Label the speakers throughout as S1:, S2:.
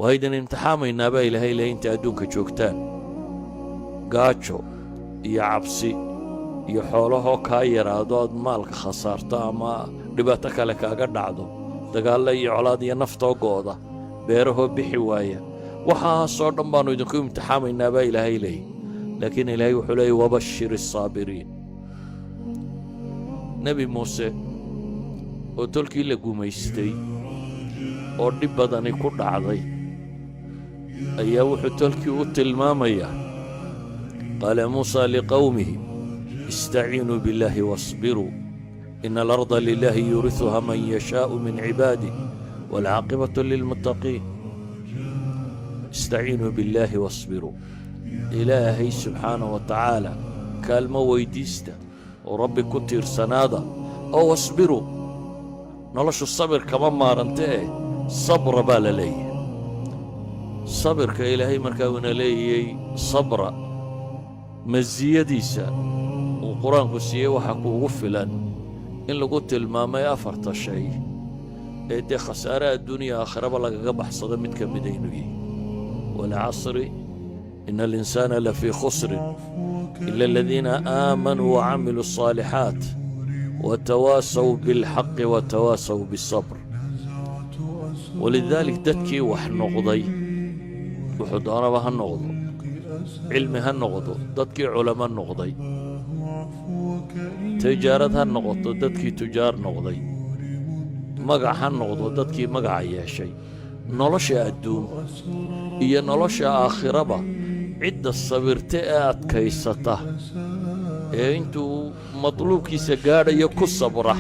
S1: Waa idin imtixaamaynaa baa Ilaahay leey inta adduunka joogtaan, gaajo iyo cabsi iyo xoolahoo kaa yaraado, aad maalka khasaarto ama dhibaato kale kaaga dhacdo, dagaallo iyo colaad iyo naftoo go'da, beerahoo bixi waaya. Waxaasoo dhan baannu idinku imtixaamaynaa baa Ilaahay leeyay. Laakiin Ilaahay wuxuu leeyay: وبشر الصابرين. Nebi Muuse oo tolkii la gumaystay oo dhib badani ku dhacday ayaa wuxuu tolkii u tilmaamayaa: قال موسى لقومه استعينوا بالله واصبروا إن الأرض لله يورثها من يشاء من عباده والعاقبة للمتقين. استعينوا بالله واصبروا, Ilaahay subxaana wa tacaala kaalmo weyddiista oo Rabbi ku tiirsanaada oo واصبروا. Noloshu sabir kama maarante eh, sabra baa la leeyahay. Sabirka Ilaahay markaa uuna leeyay sabra, masiyadiisa uu Qur-aanku siiyey waxaa kuugu filan in lagu tilmaamay afarta shay ee dee khasaare adduunya aakhiraba lagaga baxsado mid ka mida inuu yahay: والعصر إن الإنسان لفي خسر إلا الذين آمنوا وعملوا الصالحات وتواصوا بالحق وتواصوا بالصبر. ولذلك dadkii wax noqday, wuxuu doonaba ha noqdo, cilmi ha noqdo, dadkii culamo noqday, tijaarad ha noqoto, dadkii tujaar noqday, magac ha noqdo, dadkii magaca yeeshay, nolosha adduun iyo nolosha aakhiraba cidda sabirta ee adkaysata ee intuu matluubkiisa gaadhayo ku sabra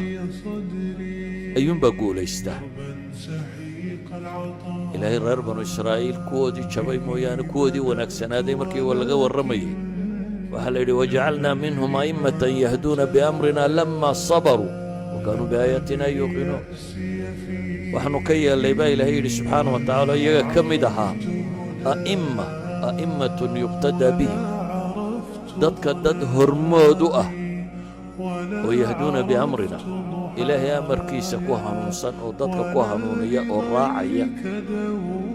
S1: ayuunbaa guulaystaa. Ilaahay reer Banu Israa'iil kuwoodii jabay mooyaane kuwoodii wanaagsanaaday markii laga warramayey waxaa la yidhi: وجعلنا منهم أئمة يهدون بأمرنا لما صبروا وكانوا بآياتنا يوقنون. Waxaanu ka yeellay baa Ilaahay yidhi subxaana wa tacaala iyaga ka mid ahaa a'imma, أئمة يقتدى بهم, dadka dad hormood u ah oo يهدون بأمرنا, Ilaahay amarkiisa ku hanuunsan oo dadka ku hanuuniya oo raacaya.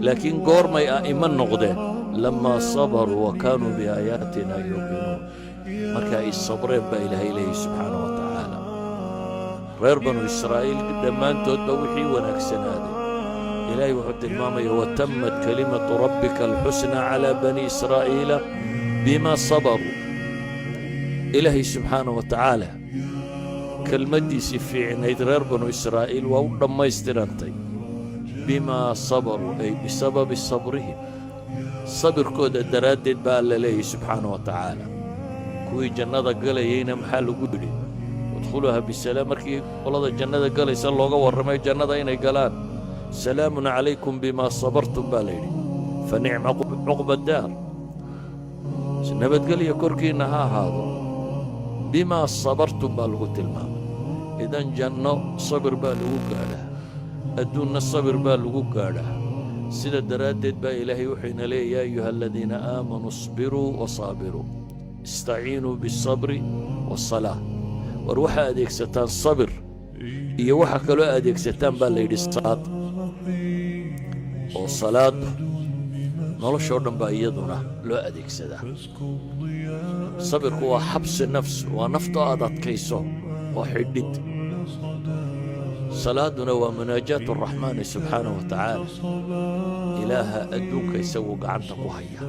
S1: Laakiin goormay a'immo noqdeen? لما صبروا وكانوا بآياتنا يوقنون, marka ay sabreen baa Ilaahay leeyahy subxaana wa tacaala. Reer Banu Israa'iil dhammaantoodba wixii wanaagsanaaday Ilaahay wuxuu tilmaamaya: وتمت كلمة ربك الحسنى على بني إسرائيل بما صبروا. Ilaahay subxaana wa tacaala kelmaddiisii fiicnayd reer Banu Israa'iil waa u dhammaystirantay بما صبروا, أي بسبب صبرهم, sabirkooda daraaddeed baa Alla leeyahy subxaana wa tacaala. Kuwii jannada galayeyna maxaa lagu yidhi? ادخلوها بسلام. Markii qolada jannada galaysa looga warramay jannada inay galaan, سلام عليكم بما صبرتم baa la yidhi, فنعم عقبى الدار. Nabadgelya korkiinna ha ahaado, بما صبرتم baa lagu tilmaamay. Idan janno sabir baa lagu gaadhaa, adduunna sabir baa lagu gaadhaa. Sida daraaddeed baa Ilaahay wuxuu ina leeya: يا أيها الذين آمنوا اصبروا وصابروا استعينوا بالصبر والصلاة. War waxaa adeegsataan sabir iyo waxa kaloo adeegsataan baa la yidhi salaad, oo salaaddu noloshoo dhan baa iyaduna loo adeegsadaa. Sabirku waa حبس نفس, waa nafto aad adkayso oo xidhid. Salaaduna waa مناجاة الرحمن subxaanaه wa tacaala, Ilaaha adduunka isagu gacanta ku haya.